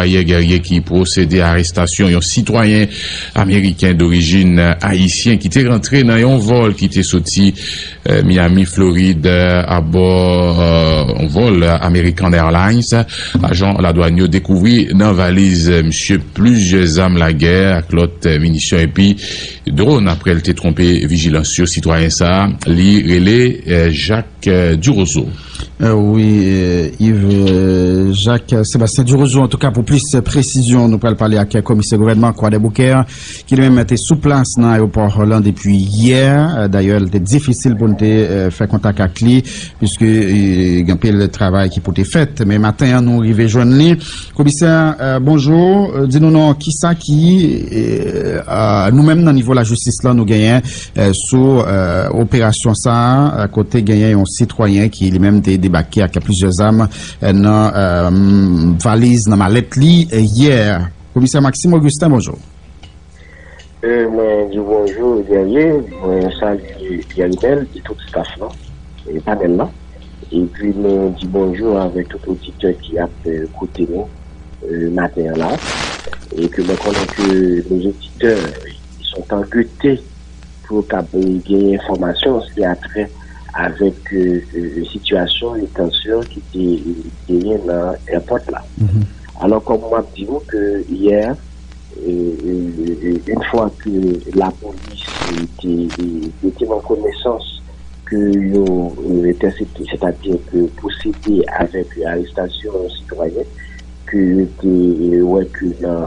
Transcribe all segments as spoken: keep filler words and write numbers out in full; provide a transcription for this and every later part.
Ayè Guerrier ki pwosede a arestasyon yon sitwayen ameriken dorijin ayisyen ki te rantre nan yon vòl ki te soti, eh, Miami, Florid, eh, abò, eh, yon vòl American Airlines. Ajan ladwàn yo dekouvri nan valiz, eh, misye plizyè zam lagè ak lòt, eh, minisyon epi dwòn apre l te twonpe vijilans yo. Sitwayen sa a, li rele, eh, Jacques, eh, Durozo. Eh, wi, eh, Yves, eh, Jacques Sébastien Durozo, antouka, pou plis presizyon, nou pral pale ak komisè gouvènman Kwadèboukè, ki li menm te sou plas nan ayewopò lan depi yè. Eh, dayè, li te difisil pou n te, eh, fè kontak ak li, piske, eh, gen anpil travay ki pou te fèt. Men maten an, nou rive jwenn li. Komisè, eh, bonjou. Eh, di nou non, kisa ki, eh, ah, nou menm nan nivo lajistis lan, nou genyen, eh, sou, eh, operasyon sa a, eh, kote genyen yon sitwayen ki li menm te debake ak plizyè zam, eh, nan, eh, valiz, nan malèt li, eh, yè. Komisè Maxime Augustin, bonjou. E, mwen di bonjou, Guerrier, mwen salye Guerrier Bell e tout staff lan, e panèl lan. Epi mwen di bonjou avèk tout oditè ki ap, e, koute nou, e, maten an la. E ke mwen konnen ke nos auditeurs, ils sont en gaieté pou yo kab, e, genyen enfòmasyon ki atè avèk, e, e, sitiyasyon e tansyon ki te, e, genyen nan airport la. Alò, kòm m ap di nou ke yè, e, e, e, yon fwa ke lapolis te, e, te gen konesans ke yon, e, entèsepte, sètadi ke pwosede avèk arestasyon yon sitwayen, ke yo te, e, wè ke nan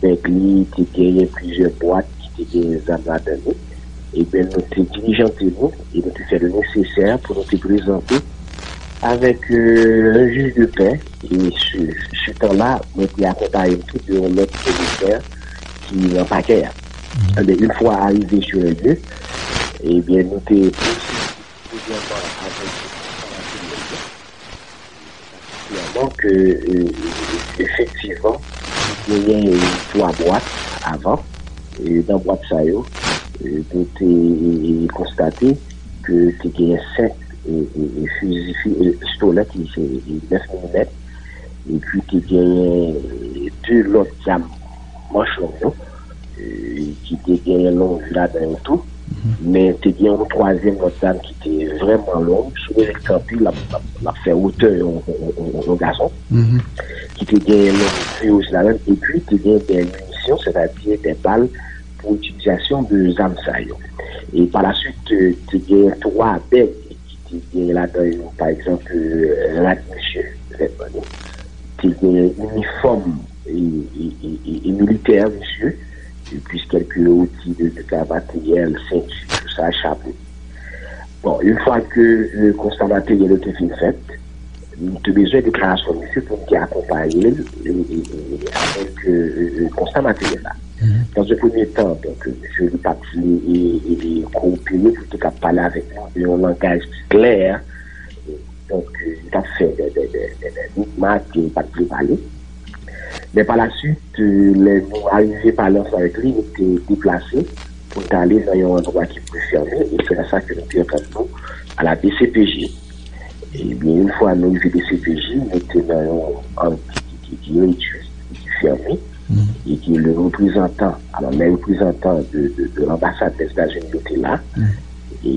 bèg li te genyen plizyè bwat ki te genyen zam ladan li, ebyen, nou te dilijante nou e nou te fè le nesesè pou nou te prezante avèk, e, yon jij de pè. E sou, sou tan la, mwen te akonpaye m tou de yon lòt komisè ki nan pakè a. Ebyen, yon fwa arive sou lye, ebyen, nou te premyèman avèk klèman ke, e, efektivman, genyen, e, twa bwat avan. E nan bwat sa yo, e, nou te, e, konstate ke te genyen senk, e, e, e, fizi, fi-, e, pistolè ki se, e, nèf milimèt, epi te genyen, e, de lòt zam manch long yo, e, ki te gen lonji ladan yo tou. Men te gen yon twazyèm lòt zam ki te vrèman long, sou mezil kanpe, l ap, l ap, l ap fè wotè yon, yon, yon, yon gason, ki te gen lonji osi ladan l, epi te gen de minisyon, sètadi de bal pou itilizasyon de zam sa yo. E pa la swit, e, te gen twa bèg ki te gen ladan yo, pa egzanp, e, rad misye, vètman li. Te gen inifòm e, e, e, e, e militè, misye, e plis kèlke outi de, de travay materyèl, senti, tou sa, chapo. Bon, yon fwa ke, e, konsta materyèl yo te fin fèt, nou te bezwen deklarasyon misye pou nou te akonpaye l, e, e, e, avèk, e, e, e, konsta materyèl la. Dans un premier temps, donk, e, misye li pa t vle, e, e, e, kowopere pou l te kab pale avèk nou de yon langaj ki klè, e, Donk, e, li t ap fè de, de, de, de, de mikmak, e li pa t vle pale. Men pa la swit, e, lè nou arive pale ansanm avèk li, nou te deplase pou n t ale nan yon andwa ki pli fèmen, e se la sa ke nou te antann nou a la D C P J. Ebyen, yon fwa nou rive D C P J, nou te nan yon ang ki, ki, ki, ki redui, ki fèmen, e ke le reprezantan, alò, le reprezantan de, de, de l'ambassade des États-Unis yo te la, e,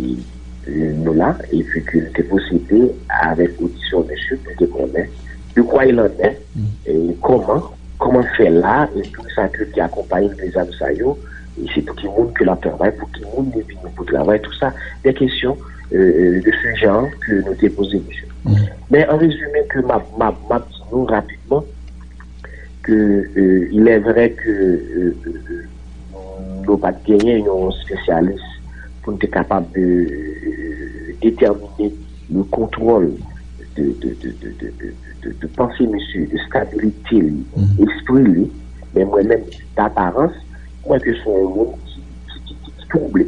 e nou la, epi ke nou te pwosede avèk odisyon misye pou te konnen de quoi il en est, e kòman, kòman l fè la, e tou sa ke te akonpaye l de zam sa yo, e se pou ki moun ke l ap travay, pou ki moun li vini pou travay, tou sa, de kesyon, e, e, de ce genre ke nou te poze misye. Men an rezime ke m ap, m ap, m ap di nou rapidman, ke, e, il est vrai ke, e, e, e, nou pa t genyen yon espesyalis pou n te kapab, e, e, detèmine le kontwòl de, de, de panse misye, de stabilite li, espri li, men mwen menm, daparans, mwen ke se yon moun ki, ki, ki, ki, ki twouble.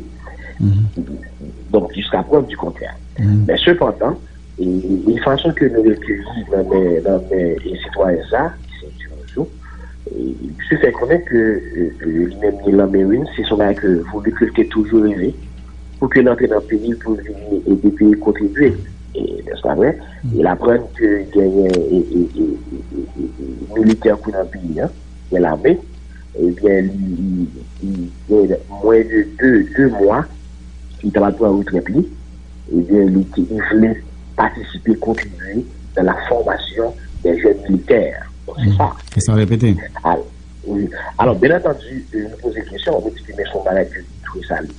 Donk, jiska prèv di kontrè. Men sepandan, e, e fason ke nou rekeyi nan men, nan men, e, sitwayen sa, ki se Durozo, e, misye fè konnen ke, e, e, li menm li nan Marines, se yon bagay ke voulut ke l te toujou reve, pou ke l antre nan peyi l, pou l vini ede peyi l kontribye. E, nèspa vre? E l aprann ke genyen e, e, e, e, e, e, e, militè ki nan peyi an, gen lame, ebyen, li, li, li gen mwen de de, de mwa, li ta pral pran retrèt li, ebyen, li te, li vle patisipe, kontribye nan la formation des jeunes militaires. Bon, se sa. Ke sa repete. Al, wi. Alò, byen antandi, nou poze kesyon, nou di ke men se yon bagay ke nou twouve sa li.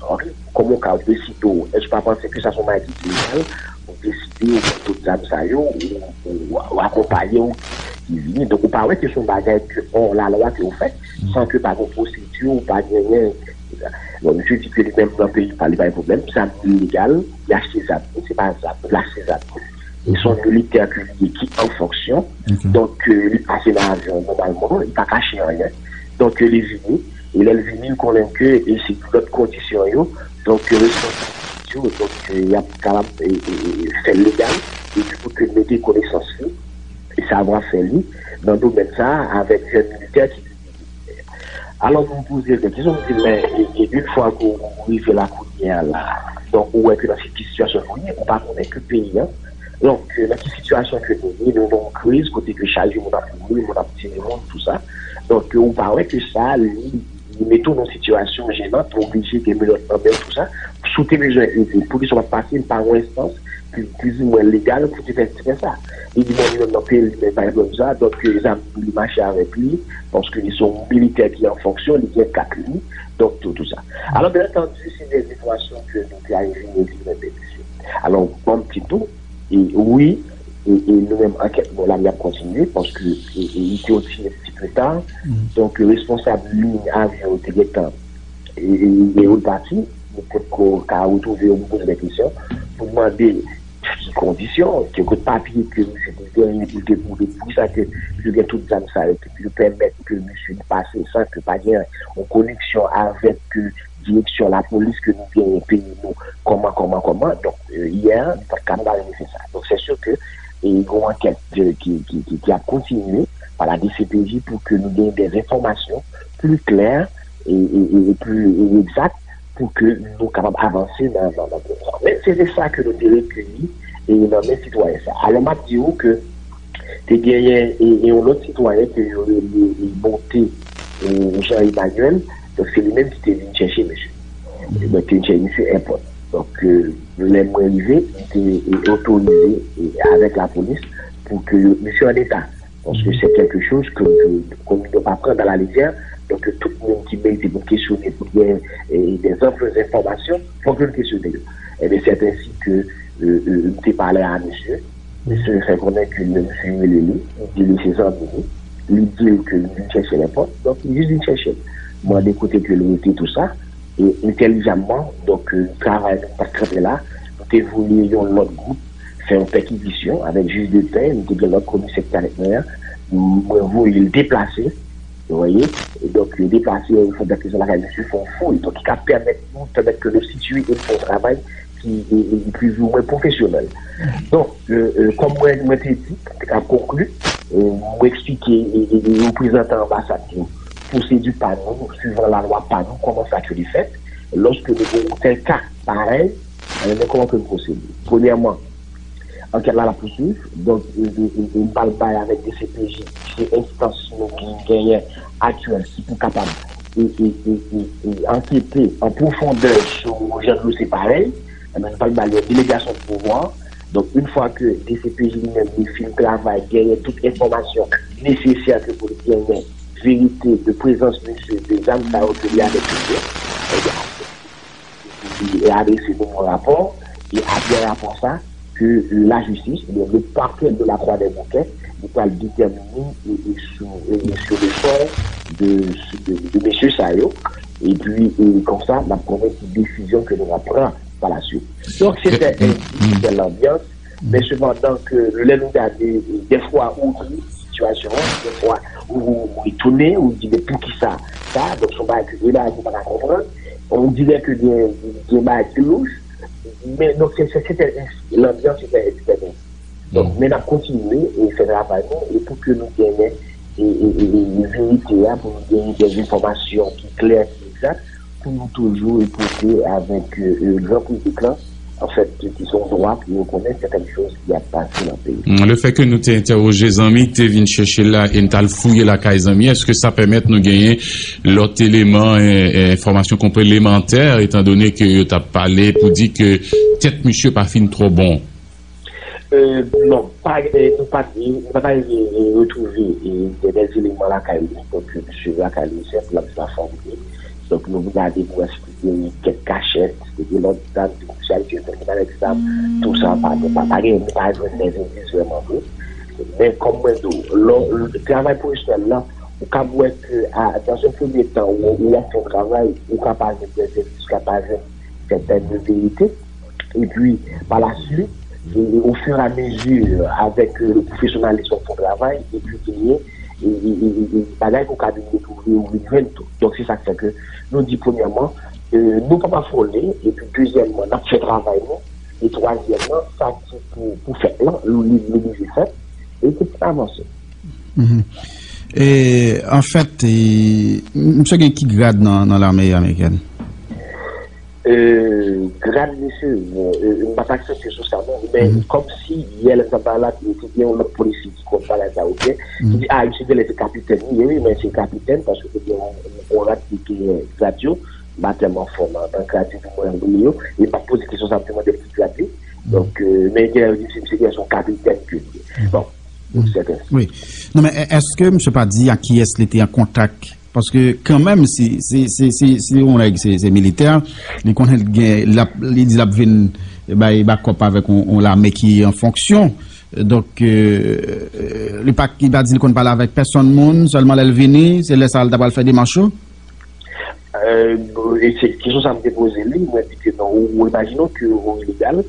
Ok? Kòman w ka deside w, èske w pa panse ke sa se yon bagay ki ilegal, ou deside w pran tout zam sa yo, ou, ou, ou akonpaye w ki vini. Donk, ou pa wè ke se yon bagay ke hors la loi ke w fè, san ke pa gen pwosedure, ou pa genyen. Bon, misye di ke li menm nan peyi pa li pa gen pwoblèm, zam li legal, li achte zam li, se pa zam li, li achte zam li. E se yon militè ke li ye ki an fonksyon, donk, li pase nan avyon nòmalman, li pa kache anyen. Donk, li vini, e lè l vini, l konnen ke e se pou lòt kondisyon yo, donk, responsab yo, donk, y ap kapab e, e, e, fè l legal, epi pou ke l mete konesans li, e savwa fè li, nan domèn sa a, avèk jèn militè ki Alò, nou poze l kesyon, nou di, men, e, e, yon fwa ke w rive la kounye a la, donk, ou wè ke nan ki sitiyasyon nou ye, ou pa konnen ke peyi an, donk, nan ki sitiyasyon ke nou ye, nou nan yon kriz, kote ke chak jou moun ap mouri, moun ap tiye moun, tou sa. Donk, ou pa wè ke sa, li, li mete w nan yon sitiyasyon jenan, ou oblije gen menòt nan men w, tou sa. Si w te bezwen ede, poukisa w pa t pase pa yon enstans ki plizoumwen legal pou te fè, te fè sa? Li di, bon, li menm nan peyi li, men pa gen pwoblèm sa, donk, zam li mache avèk li, paske li se yon militè ki an fonksyon, li gen kat li, donk tou, tou sa. Alò, byen antandi, se de enfòmasyon ke nou te arive retire de misye. Alò, ban m di tou, e, wi, e, e nou menm ankèt nou la, li ap kontinye, paske e, e, li te yon ti, ti pita, donk, responsab liy avyon yo te gentan e, e, e repati, nou potko ka retwouve yo pou poze de kesyon, pou mande ki kondisyon, ki kote papye ke misye te genyen pou l te pwouve poukisa ke misye gen tout zam sa yo, ki te pèmèt ke misye li pase san ke pa gen yon koneksyon avèk e, direksyon lapolis ke nou genyen peyi nou, kòman, kòman, kòman. Donk, e, yè, nou pa t ka, nou pa rive fè sa. Donk, se si ke e, gen yon ankèt e, ki, ki, ki, ki ap kontinye pa la D C P J pou ke nou genyen de enfòmasyon pli klè e, e, e, e pli e, egzak pou ke nou kapab avanse nan, nan, nan pwogram. Men se te sa ke nou te rekiyi e nan men sitwayen sa. Alò, m ap di w ke te genyen e, e yon lòt sitwayen ke yo rele e, Bonte e, Jean Emmanuel, donk se li menm ki te vin chèche mesye. Donk, te vin chèche mesye èpòt. Donk, e, lè mwen rive, m te e, otorize e, avèk lapolis pou ke yo, mesye an eta. Paske se kèlke choz ke, ke, ke nou pa pran dan la lejè. Donk, tout moun ki merite pou kesyone, pou gen e, de zanpl enfòmasyon, fòk yo kesyone yo. Ebyen, se ensi ke e, e, m te pale a misye. Misye fè konnen ke misye rele li, li di li se zanmi li. Li di l ke li vin chèche l nenpòt. Donk, li jis vin chèche l. Mande kote ke l rete, tou sa. E entèlijamman, donk, e, travay nou pa t kanpe la. Nou te voye yon lòt gwoup fè yon pèkizisyon avèk jij de pè, nou te gen lòt komisè ki t avèk mwen an, mwen voye l deplase, ou voye, e donk, yo deplase, yo fè pèkizisyon lakay misye, fè yon fouy, donk, ki ka pèmèt nou, pèmèt ke nou sitiye e fè yon travay ki e, e, plizoumwen pwofesyonèl. Donk, e, e, kòm mwen, mwen te di, mwen te ka konkli, e, mwen eksplike e, e, e reprezantan anbasad yo pwosedi pa nou, swivan lalwa pa nou, kòman sa ke li fèt, lòske nou gen yon tèl ka parèy, Ebyen, kòman ke n pwosede? Premyèman, ankèt la, l ap pouswiv. Donk, e, e, e, e, m pral bay avèk D C P J, ki se enstans nou ki genyen aktyèl, ki pou kapab e, e, e, e, e, ankete an pwofondè sou Jean Louis Separey. Ebyen, m pral bay yon delegasyon de pouvwa. Donk, yon fwa ke D C P J li menm, li fin travay, genyen tout enfòmasyon nesesè ke pou li genyen verite de prezans misye, de zam sa yo ke li avèk misye, ebyen, li adrese nou yon rapò, e apre rapò sa, ke lajistis, oubyen le parquet de la Croix des Bouquets, li pral detèmine e, e sou, e, e sou le sò de, de, de mesye sa yo, epi e, konsa, n ap konnen ki desizyon ke nou va pran pa la suite. Donk, se te, se te lanbyans, men sepandan ke lè nou gade, e, dèfwa ou ri sitiyasyon an, dèfwa ou, ou, ou etone, ou di, men poukisa sa, donk, se yon bagay ke vrèman ou pa ka konprann, on dirè ke gen, gen bagay ki louch, men, donk, se, se, se te, lanbyans se te ekstrèm. Donk, men n ap kontinye e fè travay nou, e pou ke nou genyen e, e, e, e verite a, pou nou genyen de enfòmasyon ki klè, ki egzak, pou nou toujou e pote avèk e, e, gran piblik lan, anfèt, ki se yon dwa pou yo konnen sètèn choz ki ap pase nan peyi. Mm, le fè ke nou te entèwoje zanmi ki te vin chèche l la e n t al fouye lakay zanmi, èske sa pèmèt nou genyen lòt eleman, eh, eh, enfòmasyon konplemantè, etan done ke yo t ap pale pou di ke tèt misye pa fin twò bon? Euh, non, pa, euh, nou pa, nou pa ka retwouve, euh, de, de eleman lakay li. Donk, euh, misye lakay li, se yon plas la fanmi. Donk, nou vin gade pou wè si te gen kèk kachèt, si te gen lòt zam, si te gen kachèt, si te gen lòt zam, tou sa, pa, pa, pa gen, nou pa jwenn de endis vrèman vre. Men, kòm mwen di w, lò, travay pwofesyonèl la, ou kab wè ke, a, dans un premier temps, ou, ou ap fè yon travay, ou ka pa jwenn de endis, ou ka pa jwenn sètèn verite. Epi, pa la swit, e, e, au fur et à mesure, avèk, e, le pwofesyonalism ou fè travay, epi genyen, e, e, e, e, e, bagay ke w ka vin retwouve, ou vin jwenn tou. Donk, se sa k fè ke nou di, premyèman, e, nou p ap afole, epi, dezyèmman, n ap fè travay nou, e, twazyèmman, sa ki pou, pou fèt lan, li, li, li oblije fèt, e ke pou n avanse. Mhm. E, anfèt, e, m-, misye gen ki grad nan, nan lame amerikèn? Euh, grad misye, bon, euh, m pa t aksepte sou sa, non, men kòmsi yè lè m t ap pale la, te gen yon lòt polisye ki konn bagay sa yo byen, ki di, a, misye genlè se kapitèn, wi, wi, men se kapitèn, paske te gen yon, yon rad ki te gen grad yo, m pa tèlman fò nan, nan grad yo, pou mwen li yo, e m pa t poze kesyon sa, m te mande l ki grad li. Donk, euh, men genlè yo di se, se, se yon kapitèn ke li ye. Bon, pou sèten. Wi. Non, men è-, èske misye pa di a kiyès li te an kontak? Paske kanmenm, si, si, si, si, si yon nèg se, se militè, li konnen l gen, l ap, li di l ap vin bay bakòp avèk yon, yon lame ki an fonksyon. Donk, euh, li pa, li pa di li konn pale avèk pèsonn moun, sèlman lè l vini, se lè sa a l ta pral fè demach yo? Euh, e se kesyon sa a m te poze li, mwen di ke non, ou, ou imajine w ke ou ilegal,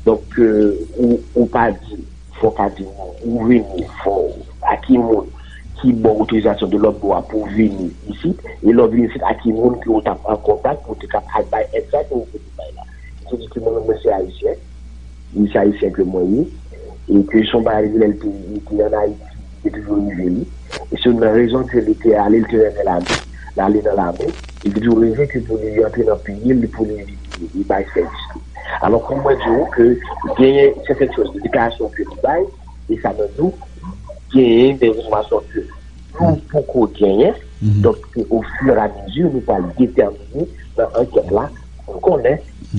donk, euh, ou, ou pa di, fò w ka di moun, ou vini, fò, a ki moun ki ba w otorizasyon de lòt bò a pou w vini isit, e lè w vini isit, a ki moun ke w t ap an kontak pou w te kab al bay èd sa ke w vini bay la. Se di ke mwen menm, mwen se ayisyen, li se ayisyen ke mwen ye, e ke se yon bagay li lè li te, li te an Ayiti, li te toujou rive li, e se youn nan rezon ke li te ale, li te renmen lame, l ale nan lame, li te toujou reve ke pou li antre nan peyi l, pou li, li, li bay sèvis li. Alò, kòm mwen di w ke genyen sètèn choz, deklarasyon ke li bay, e sa mwen di w, genyen de enfòmasyon ke nou poko genyen. Donk, se ofiramezi nou pral detèmine nan ankèt la pou konnen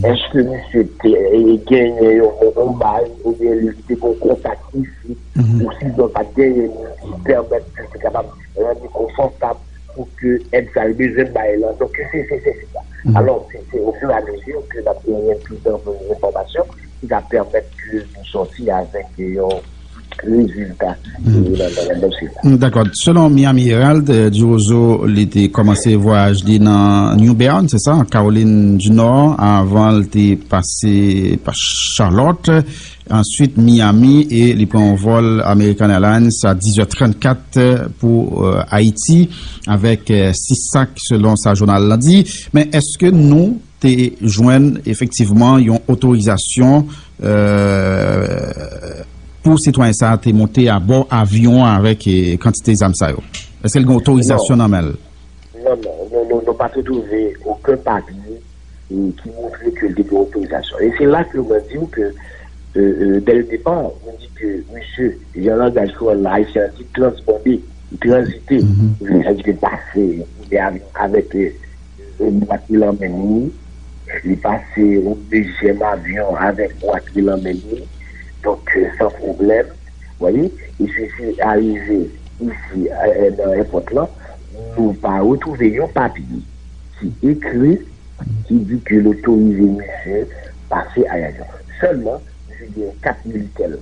èske misye te, e, genyen yon, yon, yon baz oubyen li te gen yon kontak isit, ou si zòn pa t genyen moun ki pèmèt ke li te kapab rann li konfòtab pou ke èd sa l bezwen bay lan. Donk, se, se, se, se sa. Alò, se, se ofiramezi ke n ap genyen plis enfòmasyon ki ka pèmèt ke nou sòti avèk yon rezilta, e, nan, nan, nan dosye sa. Dakò. Selon Miami Herald, eh, Dirozo, li te kòmanse vwayaj li nan New Bern, se sa, Kawolin di Nò, avan l te pase pa Charlotte, answit Miami, e li pran yon vòl American Airlines a dis è trannkat pou, eh, Ayiti, avèk, eh, sis sak, selon sa jounal lan di. Men èske nou te jwenn efektivman yon otorizasyon, euh, pou sitwayen sa a te monte abò avyon an avèk, eh, kantite zam sa yo? Èske l gen otorizasyon nan men l? Non, non, non, non, nou pa te twouve okenn papye, eh, ki montre ke l te gen otorizasyon. E se la ke mwen di w ke, euh, euh, dès le départ, mwen di ke misye, jan langaj kreyòl la, ayisyen an di, transbande, li tranzite, sa di ke pase, avèk, eh, bwat li nan men li, li pase yon dezyèm avyon avèk bwat li nan men li. Donk, eh, san pwoblèm, w wè, e si, si arive isi, eh, eh, nan èpòt lan, nou pa retwouve yon papye ki ekri ki di ke l otorize misye pase Ayayò. Sèlman, misye gen kat militè l.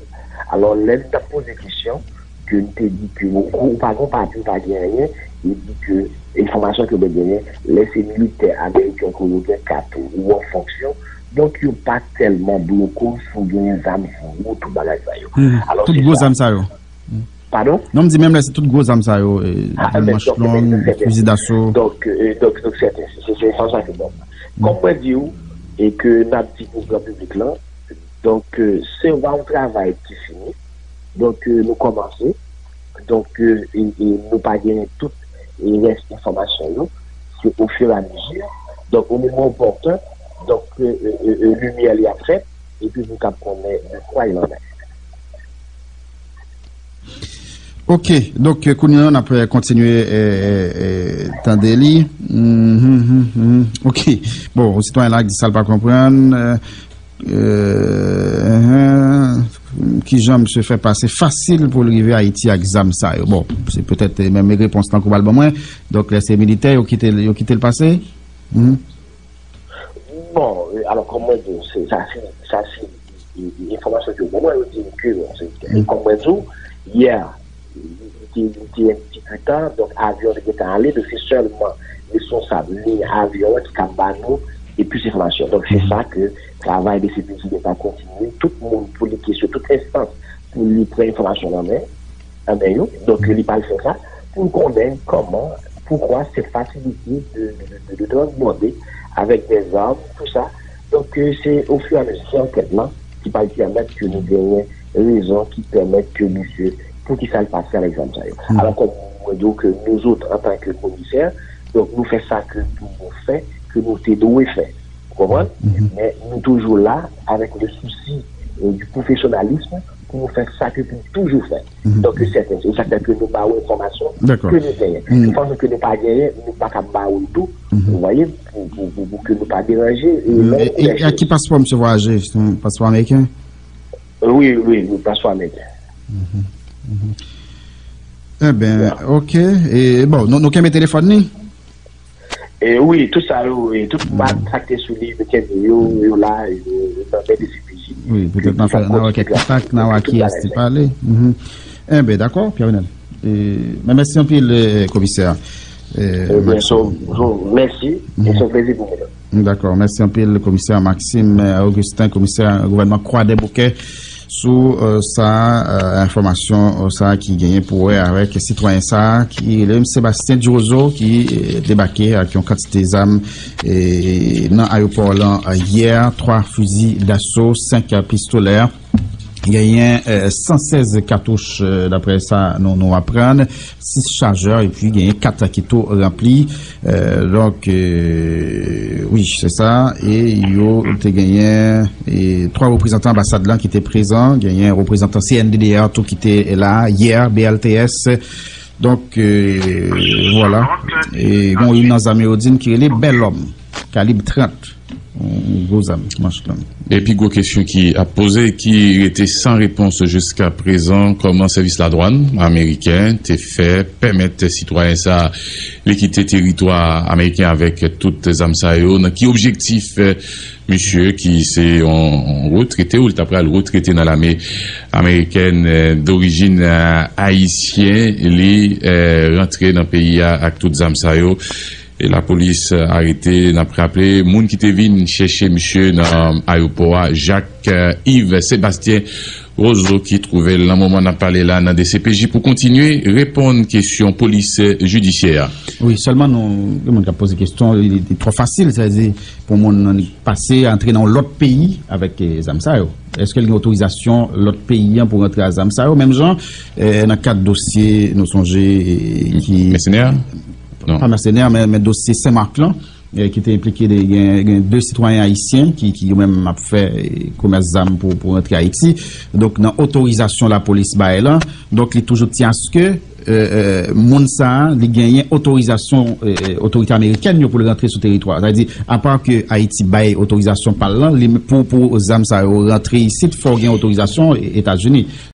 Alò, lè n t ap poze kesyon, ke n te di ke ou, ou pa gen papye, ou pa gen anyen, e di ke enfòmasyon ke mwen genyen, lè se militè ameriken ke yo gen kat ou, ou an fonksyon, donk yo pa tèlman bloko si w gen zam sou ou, tout bagay sa yo. Alò, tout gwo zam sa yo. Padon? Non, m di menm lè se tout gwo zam sa yo, eh, zam manch long, fizi daso. Donk, eh, donk, donk, sèten, se, se, se sa ke bon. Kòm mwen di w, e ke n ap di pou gran piblik lan, donk, eh, se yon travay ki fini. Donk, eh, nou kòmanse. Donk, eh, e, e nou pa genyen tout, eh, rès enfòmasyon yo. Se ofiramezi. Donk, o moman opòten, donk, eh, eh, eh, eh, limyè li ap fèt. epi pou w kab konnen de kwa il en est. Ok, donk, eh, kounye a, n ap, eh, kontinye, eh, eh, eh, tande li. Mhm, mhm, mhm. Ok, bon, yon sitwayen la ki di sa l pa konprann, eh, eh, eh, kijan misye fè pase fasil pou l rive Ayiti ak zam sa yo. Bon, se petèt, eh, menm repons lan ke w pral ban mwen. Donk, lè se militè, yo kite, yo kite l pase? Mhm. Bon, alò, kòm mwen di w, se, sa se, sa se, e, e, enfòmasyon ke yo ban mwen, yo di m ke, bon, se, e kòm mwen di w, yè, li te, li te yon ti pita, donk avyon te gentan ale, donk se sèlman responsab liy avyon an ki kab ba nou e plis enfòmasyon. Donk se sa ke travay D C P J gentan kontinye, tout moun pou li kesyon, tout enstans pou li pran enfòmasyon nan men, nan men yo. Donk li pral fè sa pou l konnen kòman, poukwa cette facilité de, de, de, de transbòde avec des armes, tout ça. Donk, euh, c'est au fur et à mesure, c'est enquête là qui va permettre que nous gagnions raison, qui permettent que monsieur, pour qui ça le passe avec zam sa yo. Alò, kòm mwen di w ke nou zòt, antanke komisè, donk nou fè sa ke nou fè, ke nou te dwe fè. Ou konprann? Men nou toujou la avèk le souci, euh, du professionnalisme pou nou fè sa ke nou toujou fè. Donk, sèten, se sa k fè ke nou ba ou enfòmasyon ke nou genyen. Enfòmasyon ke nou pa genyen, nou pa ka ba ou l tou. Ou vwaye, pou, pou, pou, pou ke nou pa deranje. E, e, e ak ki paspò misye vwayaje? Se yon paspò ameriken? Wi, wi, wi, paspò ameriken. Enben, ok. E, bon, nou, nou kenbe telefòn li? E wi, tout sa yo, e tout mat sa ki te sou li, yo kenbe yo, yo la, yo, yo nan men D C P J. Wi, petèt nan fè, nan wè kèk kontak, nan wè ki yès te pale. Enben, dakò, Pierre Renel. E, men mèsi anpil, eh, komisè. Eh, Maxime. Mèsi. E se yon plezi pou mwen. Dakò, mèsi anpil, komisè Maxime, eh, Augustin, komisè gouvènman Kwadèboukè, sou, eh, sa, eh, enfòmasyon, eh, sa ki genyen pou wè avèk sitwayen sa ki rele Sébastien Dirozo, ki, eh, debake ak yon kantite zam, eh, nan ayewopò lan, eh, yè, twa fizi daso, senk pistolè. Genyen, eh, san sèz katouch, eh, daprè sa nou, nou aprann, sis chajè, epi genyen kat ki tou ranpli. Eh, donk, eh, wi, se sa. E yo te genyen, eh, twa reprezantan anbasad lan ki te prezan. Genyen reprezantan C N D D R tou ki te la yè, B L T S. Donk, eh, vwala. E gen youn nan zam yo di n ki rele Bèlòm, kalib trant. Yon gwo zam, manch long. Epi gwo kesyon ki ap poze, ki rete san repons jiska prezan, kòman sèvis ladwàn ameriken te fè pèmèt sitwayen sa li kite teritwa ameriken avèk tout zam sa yo? Nan ki objektif, eh, misye ki se yon, yon retrete, ou li ta pral retrete nan lame amerikèn, eh, dorijin, eh, ayisyen, li, eh, rantre nan peyi a ak tout zam sa yo? E lapolis, eh, arete, n ap raple, moun ki te vin chèche misye nan ayewopò a, Jacques, eh, Yves Sébastien Roseau, ki twouve l nan moman n ap pale la nan D C P J pou kontinye reponn kesyon polis, eh, jidisyè a. Wi, sèlman nou, gen moun k ap poze kesyon, li, li twò fasil, sètadi pou moun nan li pase, antre nan yon lòt peyi avèk, eh, zam sa yo. Èske l gen otorizasyon lòt peyi an pou rantre a zam sa yo? Menm jan, eh, nan kad dosye, nou sonje, eh, ki mèsenè? Non. Pa mèsenè, men, men dosye Sen Mak lan, eh, ki te enplike de, gen, gen de sitwayen ayisyen ki, ki yo menm ap fè, eh, komès zam pou, pou rantre Ayiti. Donk, nan otorizasyon lapolis bay lan, donk, li toujou tyen aske, eh, eh, moun sa a, li genyen otorizasyon, eh, eh, otorite amerikèn yo pou l rantre sou teritwa. Sa vle di, apa ke Ayiti bay otorizasyon pa l lan, li, pou, pou zam sa yo rantre isit, fò w gen otorizasyon, eh, Etazini.